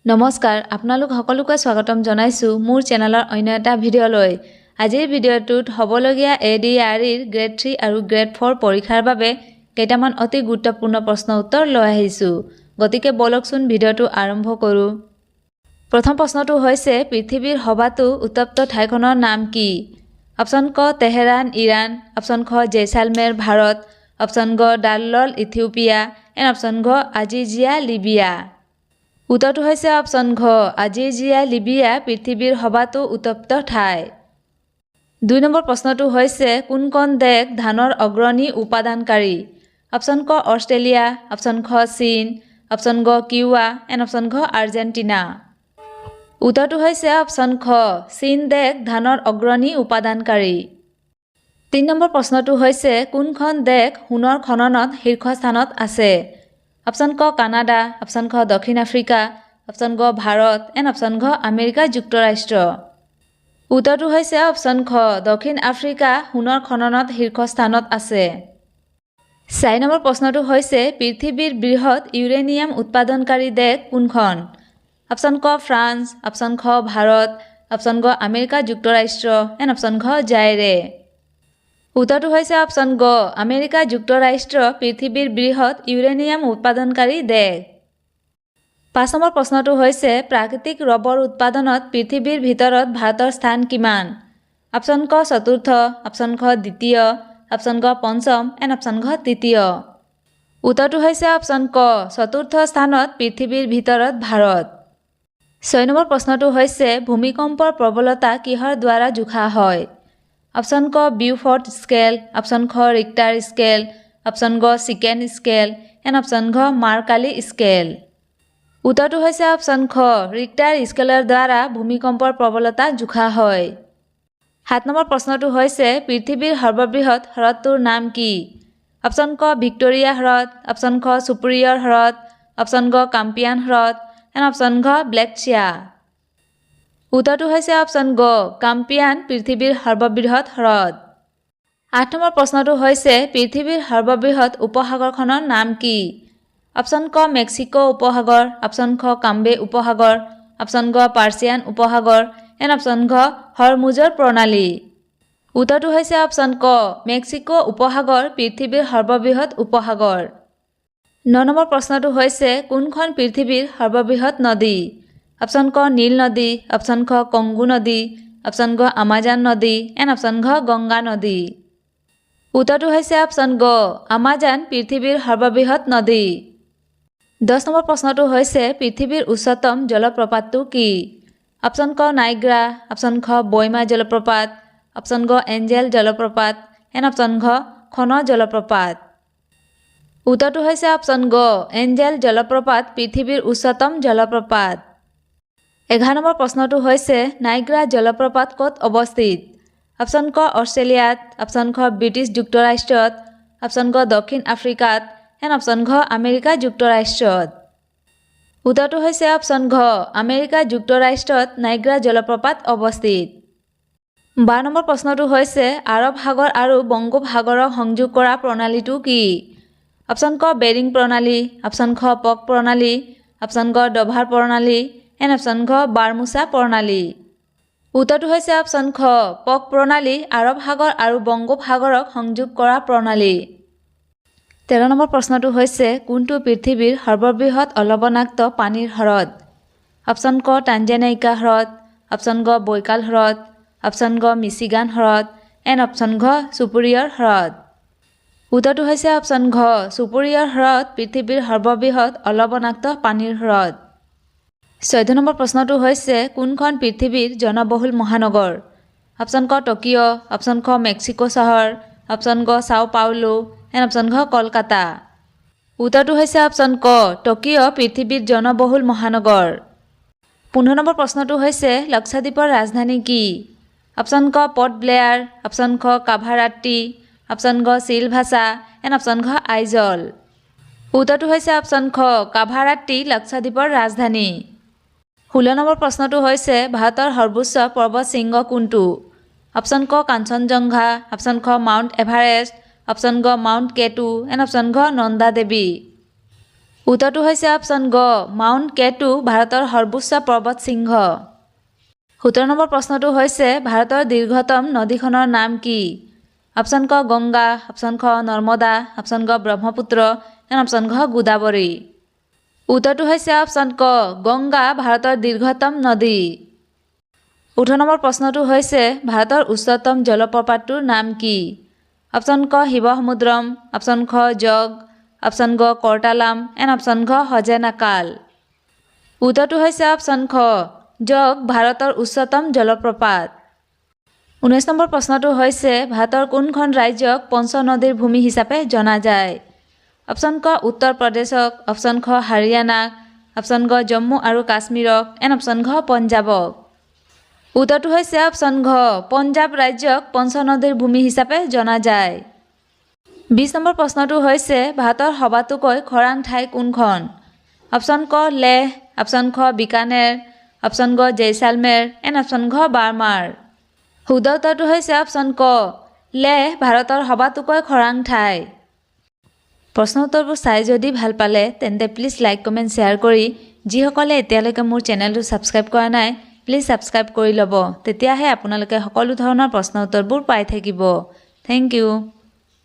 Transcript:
নমস্কাৰ, আপোনালোক সকলোকে স্বাগতম জনাইছোঁ মোৰ চেনেলৰ অন্য এটা ভিডিঅ'লৈ। আজিৰ ভিডিঅ'টোত হ'বলগীয়া এডিআৰইৰ গ্ৰেড 3 আৰু গ্ৰেড 4 পৰীক্ষাৰ বাবে কেইটামান অতি গুৰুত্বপূৰ্ণ প্ৰশ্ন উত্তৰ লৈ আহিছোঁ। গতিকে ব'লকচোন, ভিডিঅ'টো আৰম্ভ কৰোঁ। প্ৰথম প্ৰশ্নটো হৈছে, পৃথিৱীৰ সবাতো উত্তপ্ত ঠাইখনৰ নাম কি? অপশ্যন ক তেহৰান, ইৰাণ। অপশ্যন খ জেইছালমেৰ, ভাৰত। অপশ্যন গ দাল্লল, ইথিওপিয়া। এণ্ড অপশ্যন ঘ আজিজিয়া, লিবিয়া। উত্তৰটো হৈছে অপশ্যন ঘ আজিজিয়া, লিবিয়া পৃথিৱীৰ সবাতো উত্তপ্ত ঠাই। 2 নম্বৰ প্ৰশ্নটো হৈছে, কোনখন দেশ ধানৰ অগ্ৰণী উৎপাদনকাৰী? অপশ্যন ক অষ্ট্ৰেলিয়া, অপশ্যন খ চীন, অপশ্যন গ কিউবা এণ্ড অপশ্যন ঘ আৰ্জেণ্টিনা। উত্তৰটো হৈছে অপশ্যন খ চীন দেশ ধানৰ অগ্ৰণী উৎপাদনকাৰী। 3 নম্বৰ প্ৰশ্নটো হৈছে, কোনখন দেশ সোণৰ খননত শীৰ্ষস্থানত আছে? অপশ্যন ক কানাডা, অপশ্যন খ দক্ষিণ আফ্ৰিকা, অপশ্যন গ ভাৰত এণ্ড অপশ্যন ঘ আমেৰিকা যুক্তৰাষ্ট্ৰ। উত্তৰটো হৈছে অপশ্যন খ দক্ষিণ আফ্ৰিকা সোণৰ খননত শীৰ্ষস্থানত আছে। 4 নম্বৰ প্ৰশ্নটো হৈছে, পৃথিৱীৰ বৃহৎ ইউৰেনিয়াম উৎপাদনকাৰী দেশ কোনখন? অপশ্যন ক ফ্ৰান্স, অপশ্যন খ ভাৰত, অপশ্যন গ আমেৰিকা যুক্তৰাষ্ট্ৰ এণ্ড অপশ্যন ঘ জাইৰে। উত্তৰটো হৈছে অপশ্যন গ আমেৰিকা যুক্তৰাষ্ট্ৰ পৃথিৱীৰ বৃহৎ ইউৰেনিয়াম উৎপাদনকাৰী দেশ। 5 নম্বৰ প্ৰশ্নটো হৈছে, প্ৰাকৃতিক ৰবৰ উৎপাদনত পৃথিৱীৰ ভিতৰত ভাৰতৰ স্থান কিমান? অপশ্যন ক চতুৰ্থ, অপশ্যন খ দ্বিতীয়, অপশ্যন গ পঞ্চম এণ্ড অপশ্যন ঘ তৃতীয়। উত্তৰটো হৈছে অপশ্যন ক চতুৰ্থ স্থানত পৃথিৱীৰ ভিতৰত ভাৰত। 6 নম্বৰ প্ৰশ্নটো হৈছে, ভূমিকম্পৰ প্ৰবলতা কিহৰ দ্বাৰা জোখা হয়? অপশ্যন ক বিউফৰ্ট স্কেল, অপশ্যন খ ৰিক্টাৰ স্কেল, অপশ্যন গ চিকেন স্কেল এণ্ড অপশ্যন ঘ মাৰ্কালি স্কেল। উত্তৰটো হৈছে অপশ্যন খ ৰিক্টাৰ স্কেলৰ দ্বাৰা ভূমিকম্পৰ প্ৰবলতা জোখা হয়। 7 নম্বৰ প্ৰশ্নটো হৈছে, পৃথিৱীৰ সৰ্ববৃহৎ হ্ৰদটোৰ নাম কি? অপশ্যন ক ভিক্টোৰিয়া হ্ৰদ, অপশ্যন খ চুপিৰিয়ৰ হ্ৰদ, অপশ্যন গ কাস্পিয়ান হ্ৰদ এণ্ড অপশ্যন ঘ ব্লেক চিয়া। উত্তৰটো হৈছে অপশ্যন গ কাস্পিয়ান পৃথিৱীৰ সৰ্ববৃহৎ হ্ৰদ। 8 নম্বৰ প্ৰশ্নটো হৈছে, পৃথিৱীৰ সৰ্ববৃহৎ উপসাগৰখনৰ নাম কি? অপশ্যন ক মেক্সিকো উপসাগৰ, অপশ্যন খ কাম্বে উপসাগৰ, অপশ্যন গ পাৰ্চিয়ান উপসাগৰ এণ্ড অপশ্যন ঘ হৰমুজৰ প্ৰণালী। উত্তৰটো হৈছে অপশ্যন ক মেক্সিকো উপসাগৰ পৃথিৱীৰ সৰ্ববৃহৎ উপসাগৰ। 9 নম্বৰ প্ৰশ্নটো হৈছে, কোনখন পৃথিৱীৰ সৰ্ববৃহৎ নদী? অপশ্যন ক নীল নদী, অপশ্যন খ কংগো নদী, অপশ্যন গ আমাজন নদী এণ্ড অপশ্যন ঘ গংগা নদী। উত্তৰটো হৈছে অপশ্যন গ আমাজন পৃথিৱীৰ সৰ্ববৃহৎ নদী। 10 নম্বৰ প্ৰশ্নটো হৈছে, পৃথিৱীৰ উচ্চতম জলপ্ৰপাতটো কি? অপশ্যন ক নাইগ্ৰা, অপশ্যন খ বৈমা জলপ্ৰপাত, অপশ্যন গ এঞ্জেল জলপ্ৰপাত এণ্ড অপশ্যন ঘ খন জলপ্ৰপাত। উত্তৰটো হৈছে অপশ্যন গ এঞ্জেল জলপ্ৰপাত পৃথিৱীৰ উচ্চতম জলপ্ৰপাত। 11 নম্বৰ প্ৰশ্নটো হৈছে, নাইগ্ৰা জলপ্ৰপাত ক'ত অৱস্থিত? অপশ্যন ক অষ্ট্ৰেলিয়াত, অপশ্যন খ ব্ৰিটিছ যুক্তৰাষ্ট্ৰত, অপশ্যন গ দক্ষিণ আফ্ৰিকাত এণ্ড অপশ্যন ঘ আমেৰিকা যুক্তৰাষ্ট্ৰত। উত্তৰটো হৈছে অপশ্যন ঘ আমেৰিকা যুক্তৰাষ্ট্ৰত নাইগ্ৰা জলপ্ৰপাত অৱস্থিত। 12 নম্বৰ প্ৰশ্নটো হৈছে, আৰৱ সাগৰ আৰু বংগোপসাগৰক সংযোগ কৰা প্ৰণালীটো কি? অপশ্যন ক বেৰিং প্ৰণালী, অপশ্যন খ পক প্ৰণালী, অপশ্যন গ ডভাৰ প্ৰণালী এণ্ড অপশ্যন ঘ বাৰ্মুচা প্ৰণালী। উত্তৰটো হৈছে অপশ্যন খ পক প্ৰণালী আৰৱ সাগৰ আৰু বংগোপসাগৰক সংযোগ কৰা প্ৰণালী। 13 নম্বৰ প্ৰশ্নটো হৈছে, কোনটো পৃথিৱীৰ সৰ্ববৃহৎ অলৱণাক্ত পানীৰ হ্ৰদ? অপশ্যন ক টাঞ্জেনাইকা হ্ৰদ, অপশ্যন গ বৈকাল হ্ৰদ, অপশ্যন গ মিচিগান হ্ৰদ এণ্ড অপশ্যন ঘ চুপিৰিয়ৰ হ্ৰদ। উত্তৰটো হৈছে অপশ্যন ঘ চুপিৰিয়ৰ হ্ৰদ পৃথিৱীৰ সৰ্ববৃহৎ অলৱণাক্ত পানীৰ হ্ৰদ। 14 নম্বৰ প্ৰশ্নটো হৈছে, কোনখন পৃথিৱীৰ জনবহুল মহানগৰ? অপশ্যন ক টকিঅ', অপশ্যন খ মেক্সিকো চহৰ, অপশ্যন গ চাও পাউলো এণ্ড অপশ্যন ঘ কলকাতা। উত্তৰটো হৈছে অপশ্যন ক টকিঅ' পৃথিৱীৰ জনবহুল মহানগৰ। 15 নম্বৰ প্ৰশ্নটো হৈছে, লক্ষাদ্বীপৰ ৰাজধানী কি? অপশ্যন ক পৰ্ট ব্লেয়াৰ, অপশ্যন খ কাভাৰাট্টি, অপশ্যন গ চিলভাছা এণ্ড অপশ্যন ঘ আইজল। উত্তৰটো হৈছে অপশ্যন খ কাভাৰাট্টি লক্ষাদ্বীপৰ ৰাজধানী। 16 নম্বৰ প্ৰশ্নটো হৈছে, ভাৰতৰ সৰ্বোচ্চ পৰ্বত শৃংগ কোনটো? অপশ্যন ক কাঞ্চনজংঘা, অপশ্যন খ মাউণ্ট এভাৰেষ্ট, অপশ্যন গ মাউণ্ট কেটু এণ্ড অপশ্যন ঘ নন্দা দেৱী। উত্তৰটো হৈছে অপশ্যন গ, মাউণ্ট কেটু ভাৰতৰ সৰ্বোচ্চ পৰ্বত শৃংগ। 17 নম্বৰ প্ৰশ্নটো হৈছে, ভাৰতৰ দীৰ্ঘতম নদীখনৰ নাম কি? অপশ্যন ক গংগা, অপশ্যন খ নৰ্মদা, অপশ্যন গ ব্ৰহ্মপুত্ৰ এণ্ড অপশ্যন ঘ গোদাবৰী। উত্তৰটো হৈছে অপশ্যন ক, গংগা ভাৰতৰ দীৰ্ঘতম নদী। 18 নম্বৰ প্ৰশ্নটো হৈছে, ভাৰতৰ উচ্চতম জলপ্ৰপাতটোৰ নাম কি? অপশ্যন ক শিৱসমুদ্ৰম, অপশ্যন খ জগ, অপশ্যন গ কৰতালাম এণ্ড অপশ্যন ঘ হজেনাকাল। উত্তৰটো হৈছে অপশ্যন খ, জগ ভাৰতৰ উচ্চতম জলপ্ৰপাত। 19 নম্বৰ প্ৰশ্নটো হৈছে, ভাৰতৰ কোনখন ৰাজ্যক পঞ্চ নদীৰ ভূমি হিচাপে জনা যায়? অপশ্যন ক উত্তৰ প্ৰদেশক, অপশ্যন খ হাৰিয়ানাক, অপশ্যন গ জম্মু আৰু কাশ্মীৰক এণ্ড অপশ্যন ঘ পঞ্জাৱক। উত্তৰটো হৈছে অপশ্যন ঘ, পঞ্জাৱ ৰাজ্যক পঞ্চ নদীৰ ভূমি হিচাপে জনা যায়। 20 নম্বৰ প্ৰশ্নটো হৈছে, ভাৰতৰ সবাতোকৈ খৰাং ঠাই কোনখন? অপশ্যন ক লেহ, অপশ্যন খ বিকানেৰ, অপশ্যন গ জয়ছালমেৰ এণ্ড অপশ্যন ঘ বাৰ্মাৰ। শুদ্ধ উত্তৰটো হৈছে অপশ্যন ক, লেহ ভাৰতৰ সবাতোকৈ খৰাং ঠাই। প্ৰশ্ন উত্তৰবোৰ চাই যদি ভাল পালে, তেন্তে প্লিজ লাইক, কমেণ্ট, শ্বেয়াৰ কৰি যিসকলে এতিয়ালৈকে মোৰ চেনেলটো ছাবস্ক্ৰাইব কৰা নাই, প্লিজ ছাবস্ক্ৰাইব কৰি ল'ব। তেতিয়াহে আপোনালোকে সকলো ধৰণৰ প্ৰশ্ন উত্তৰবোৰ পাই থাকিব। Thank you.